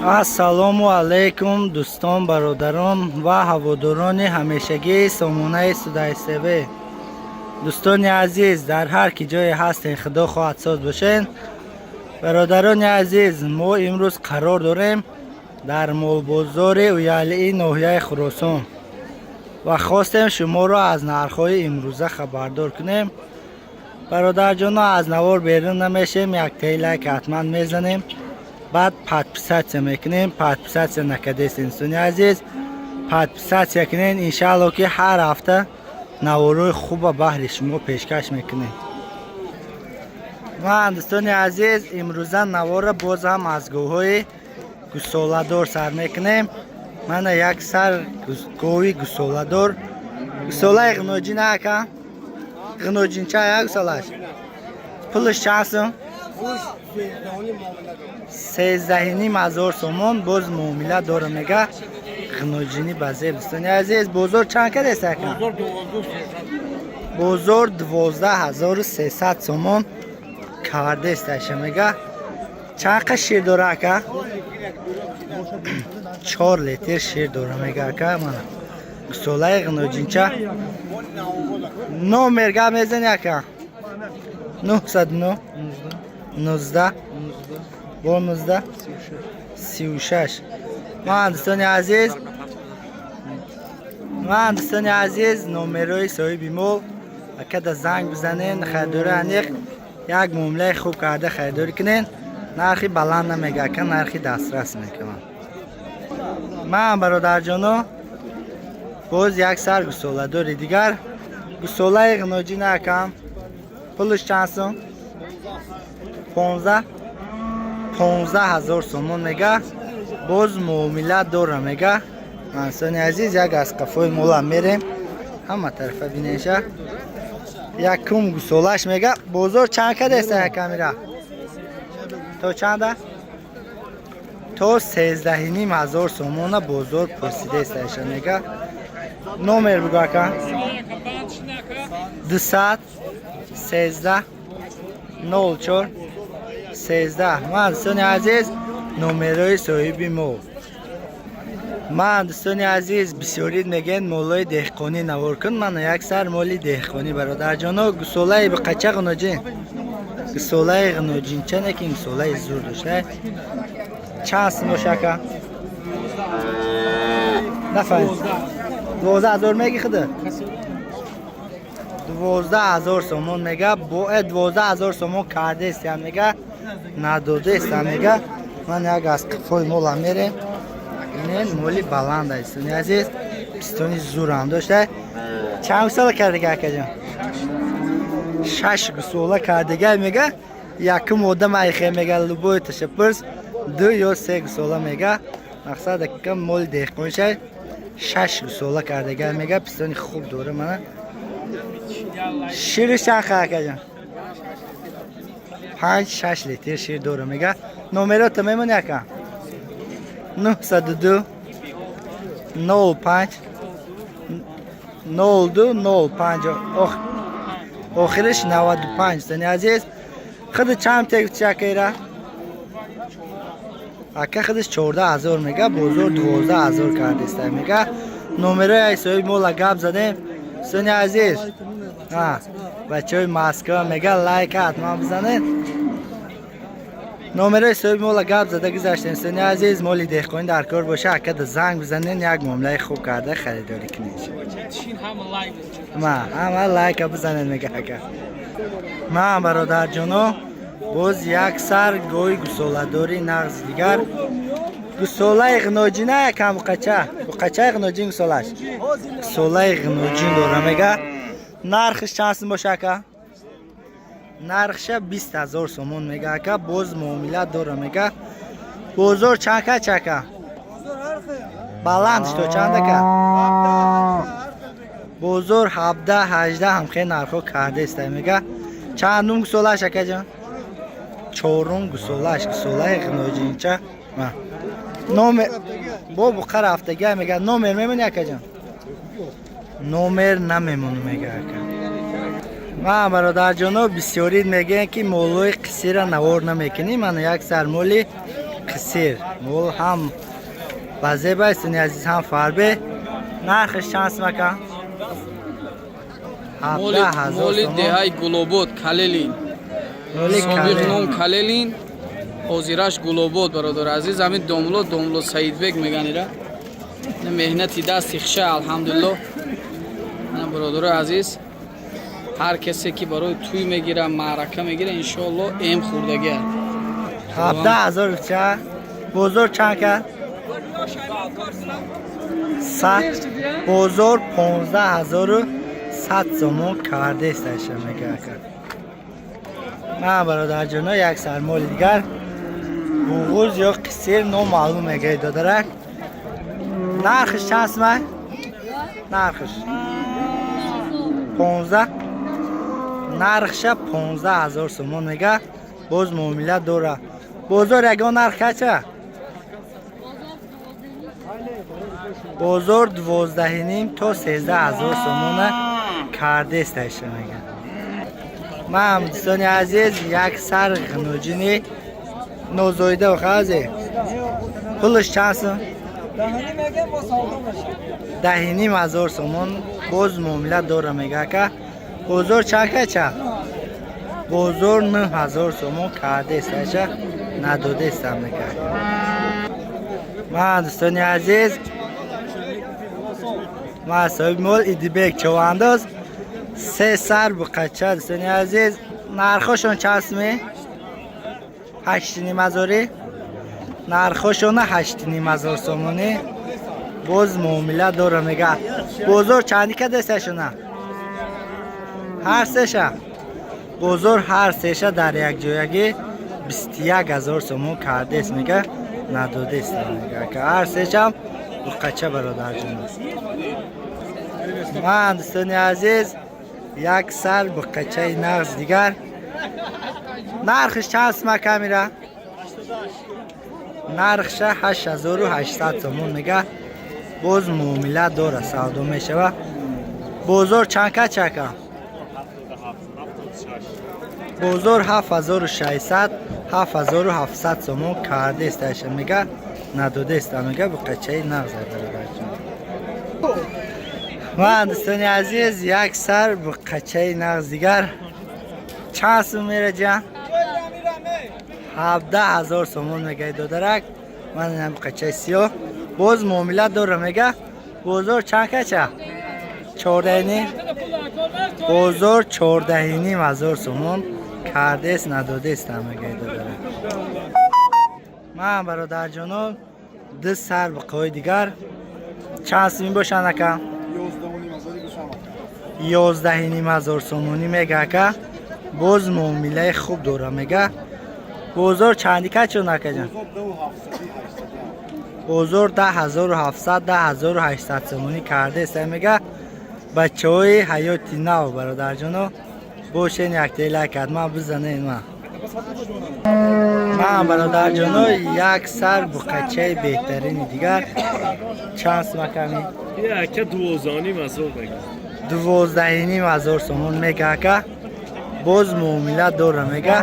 Ассалому алайкум, дӯстон, бародарон ва ҳаводорони ҳамешагии сомонаи Судай ТВ. Дӯстони азиз, дар ҳар ки ҷое ҳастен, худо хоҳад, соз бошен. Бародарони азиз, мо имрӯз қарор дорем дар молбозори Уялии ноҳияи Хуросон ва хостем шуморо аз нархҳои имрӯза хабардор кунем. Бародарҷоно, аз навор берун намешем, яктаи лайк ҳатман мезанем, баъд подписаться мекунем. Подписаться накардест, инсони азиз, подписаться кунен. Иншаалло, ки ҳар ҳафта наворҳои хуба баҳри шумо пешкаш мекунем. Ман, дӯстони азиз, имрӯза наворро боз ҳам аз говҳои гусоладор сар мекунем. Мана як сар гови гусоладор, гусолаи ғиноҷин ака, ғиноҷинча як гусолаш. Пулаш чанд сум? 13,5 ҳазор сомон, боз муомила дора, мега. Ғиноҷинӣ ба зеб. Дӯстони азиз, бозор чанд кадест, ака? Бозор 12 300 сомон кардест аша, мега. Чанд қа шир дора, ака? 4 литр шир дора, мега, ака. Мана гусолаи ғиноҷинча. Номер гап мезани, ака? 909 19 бо 19 36. Ман, дӯстони азиз, номерои соҳиби мол акада занг бизанен, харидори аниқ, як муомилаи хуб карда харидорӣ кунен. Нархи баланд намега ака, нархи дастрас мекунам. Ман, бародарҷоно, боз як сар гусоладори дигар, гусолаи ғиноҷин акам. Пулаш чанд сум? 15 ҳазор сомон, мега, боз муомила дора, мега. Инсони азиз, як аз қафои мола мерем, ҳама тарафа бинеша. Якум гусолаш, мега. Бозор чанд кадеста, якамира то чанда? То 13,5 ҳазор сомона бозор пурсидесташа, мега. Номер бугу, ака. 213 04 13. Ман, дӯстони азиз, номерои соҳиби мо. Ман, дӯстони азиз, бисёрид мегӯянд, молои деҳқонӣ навор кун. Мана як сар моли деҳқонӣ, бародарҷоно, гусолаи қача ғуноҷин, гусолаи ғуноҷинча, ки гусолаи зур дошта. Чанд сум боша, ака? Нафаҳмид. 12 ҳазор меги худа? 12 ҳазор сомон, мега. Бо 12 ҳазор сомон кардестиам, мега, надодестам, мега. Ман як аз қафои мола мерем. Инен моли баланд аст, дӯстони азиз, пистони зурам дошта. Чанд гусола кардига, акаҷон? Шаш гусола кардига, мега. Якум одам айхе, мега, любой ташаппурс, ду ё се гусола, мега. Мақсад, ака, моли деҳқоншай, шаш гусола кардига, мега. Пистони хуб дора. Мана, шири чанд, акаҷон? 5-6 литр шир дора, мега. Номерота мемони, ака? 902 05 02 05, охириш 95. Дӯстони азиз, худи чанд тегчи, акайра? Ака худаш 14 ҳазор мега, бозор 12 ҳазор кардеста, мега. Номерои соҳиби мола гап задем, дӯстони азиз. Бачаҳои Москва, мега, лайка ҳатман бизанед. Номерои соҳиби мола гап зада гузаштем. Дӯстони азиз, моли деҳқонӣ дар кор боша, акада занг бизанен, як муомилаи хуб карда харидорӣ кунед. Ма ҳама лайка бизанед, мега ака. Ман, бародарҷоно, боз як сар гои гусоладори нағзи дигар, гусолаи ғиноҷина якам, буқача, буқачаи ғиноҷин. Гусолаш гусолаи ғиноҷин дора, мега. Нархиш чанд сум боша, ака? Нархша 20 ҳазор сомон, мега, ака, боз муомила дора, мега. Бозор чанд кач, ака? Баландш то чанд, ака? Бозор 17, 18 ҳамхел нархҳо кардеста, мега. Чандум гусолаш, акаҷон? Чорум гусолаш, гусолаи ғиноҷинча. Номер бо буқа рафтага, мега. Номер мемони, акаҷон? Номер намемонам, мега, ака. Ман, бародарҷоно, бисёрид мегӯянд, ки молои қисира навор намекунӣ. Мана як сар моли қисӣ. Қисир мол ҳам ба зеба, дӯстони азиз, ҳам фарбе. Нархаш чанд сум, ака? 17 000 Моли сомон. Деҳаи Гулобод, Калелин. Моли Собиқ Калелин. Ном Калелин, ҳозираш Гулобод. Бародари азиз, ҳамин домло Саидбек меган ира. Ина меҳнати дасти хиша, алҳамдулилло. Ана, бародари азиз, ҳар касе ки барои тӯй мегира, маърака мегира, иншоалло, эм хӯрдагиа. 17 000 ча. Бозор чанд кард? Сад. Бозор 15 100 сомон кардесташа, мега ака. Ман, бародарҷоно, як сармоли дигар, буғуз ё қисир, номаълум, мегаи додарак. Нархиш чанд сумай? Нархиш 15, нархша 15 000 сомон мега, боз муомила дора. Бозор ягон нарх кача? Бозор 12,5 то 13 ҳазор сомона кардесташа, мега. Ман, дӯстони азиз, як сар ғнуҷини нозоида хазе. Пулаш чанд сум? 10,5 ҳазор сомон, боз муомила дора, мега ака. Бозор чанд кача? Бозор 9000 сомон кардесташа, надодестам, мега. Ман, дӯстони азиз, ман соҳиби мол Идибек Човандоз, се сар буқача. Дӯстони азиз, нархошон чанд суме? 8,5 ҳазорӣ. Нархошона 8,5 ҳазор сомонӣ, боз муомила дора, мега. Бозор чанди кадесташона ҳар сеша? Бозор ҳар сеша дар якҷоягӣ 21 000 сомон кардест, мега, надодест, мега. Ҳар сешам буқача, бародарҷон. Ман, дӯстони азиз, як сар буқачаи нағз дигар. Нархиш чанд сума камира? Нархша 8800 сомон мега, боз муомила дора, савдо мешава. Бозор чанд качака? Бозор 7600, 7700 сомон кардесташа, мега, надодеста, мега. Буқачаи нағз, бародарҷон. Ман, дӯстони азиз, як сар буқачаи нағз дигар. Чанд сум мера, ҷан? 17 000 сомон мегаи додарак. Ман инам буқачаи сиёҳ, боз муомила дора, мега. Бозор чанд кача? 14,5. Бозор 14,5 ҳазор сомон кардест, надодест, мегаи додарак. Ман, бародарҷонон, ду сар буқаҳои дигар. Чанд суми бошанд, ака? 11,5 ҳазор сомонӣ мега ака, боз муомилаи хуб дора, мега. Бозор чанди качон, акаҷон? Бозор 10 700, 10 800 сомонӣ кардеста, мега. Бачаҳои ҳаёти нав, бародарҷоно, бошен, яктаи лайк ҳатман бизанед. Ман, бародарҷоно, як сар буқачаи беҳтарини дигар. Чанд сума ками? Ака, 12,5 ҳазор мега. 12,5 ҳазор сомон мега ака, боз муомила дора, мега.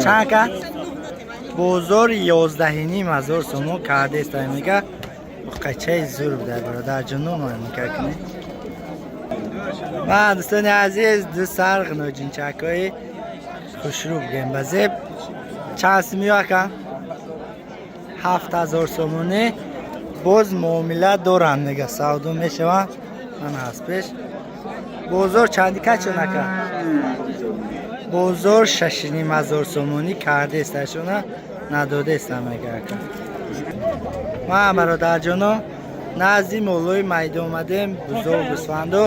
Чанд ка? Бозор 11,5 ҳазор сомон кардеста, мега. Буқачаи зур буда, бародарҷоно, мика кунед. Ман, дӯстони азиз, ду сар ғиноҷинчакҳои хушрӯ бигем ба зеб. Чанд сумиё, ака? 7000 сомонӣ, боз муомила доранд, мега, савдо мешаванд. Ман ҳаст пеш. Бозор чанди качон, ака? Бозор 6,5 ҳазор сомонӣ кардесташона, надодеста, мега ака. Ман, бародарҷоно, назди моллои майда омадем. Бузов, гӯсфанду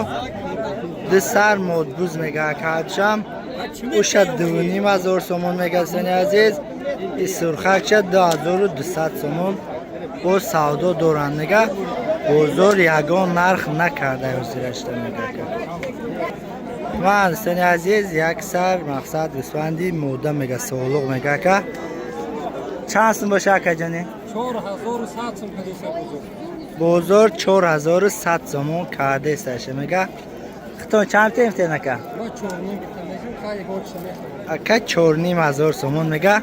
ду сар модбуз, мега акаадшам. Уша 2,5 ҳазор сомон мега, дӯстони азиз. И сурхакча 2200 сомон, боз савдо доранд, мега. Бозор ягон нарх накарда ҳозирашта, мега. Ман, дӯстони азиз, як сар мақсад гӯсфанди мода, мега, солуқ, мега ака. Чанд сум боша, акаҷони? 4100 сум кадиса бозор. Бозор 4100 сомон кардесташа, мега. Хитон чанд темтен, ака? Ма 4,5 гифта мегим, хай ҳочша мехӯрем. Ака 4,5 ҳазор сомон мега.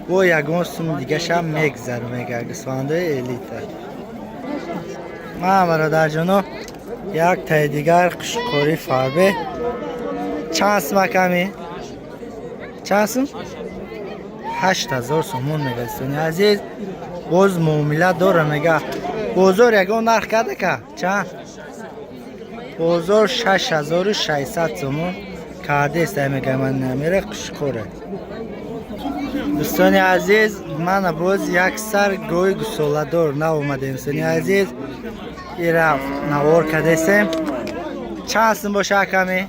Бо ягон сум дигашам мегзар, мега, гӯсфандои элита. Ман, бародарҷоно, як таи дигар қушқори фарбе. Чанд сум, аками, чанд сум? 8000 сомон мега, дӯстони азиз, боз муомила дора, мега. Бозор ягон нарх карда ка? Чанд бозор? 6600 сомон кардеста, мега. Ман намера қушқоре, дӯстони азиз. Мана боз як сар гои гусоладор наомадем, дӯстони азиз, ира навор кардесем. Чанд сум боша, аками?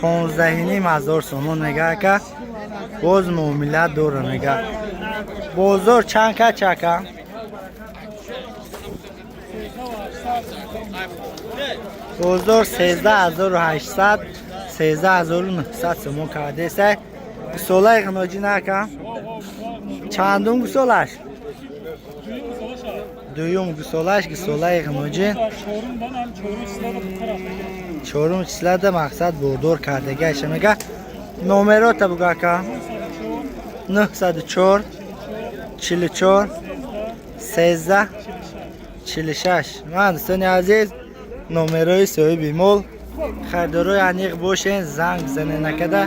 15,5 ҳазор сомон мега, ака, боз муомила дора, мега. Бозор чанд кача, ака? Бозор 13 800, 13 900 сомон кардеса. Гусолаи ғиноҷӣ на, ака? Чандум гусолаш? Дуюм гусолаш, гусолаи ғиноҷӣ. Чорум числада мақсад бордор кардагиаша, мега. Номерота буга, ака. 904 44 13 46. Ман, дӯстони азиз, номерои соҳиби мол. Харидорои аниқ бошен, занг зане накарда,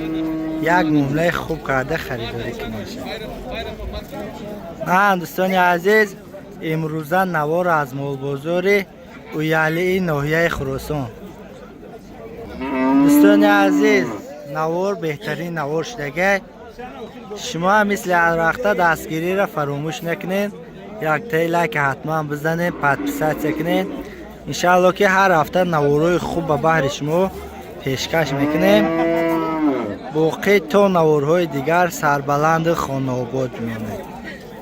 як муомилаи хуб карда харидорӣ кунед. Ман, дӯстони азиз, имрӯза навор аз молбозори Уялии ноҳияи Хуросон. Дӯстони азиз, навор беҳтарин навор шудагай. Шумо ҳам мисли ҳарвақта дастгириро фаромӯш накунед, яктаи лайка ҳатман бизанед, подписаться кунед. Иншаалло, ки ҳар ҳафта наворҳои хуб ба баҳри шумо пешкаш мекунем. Боқӣ то наворҳои дигар сарбаланду хонаобод мемонед.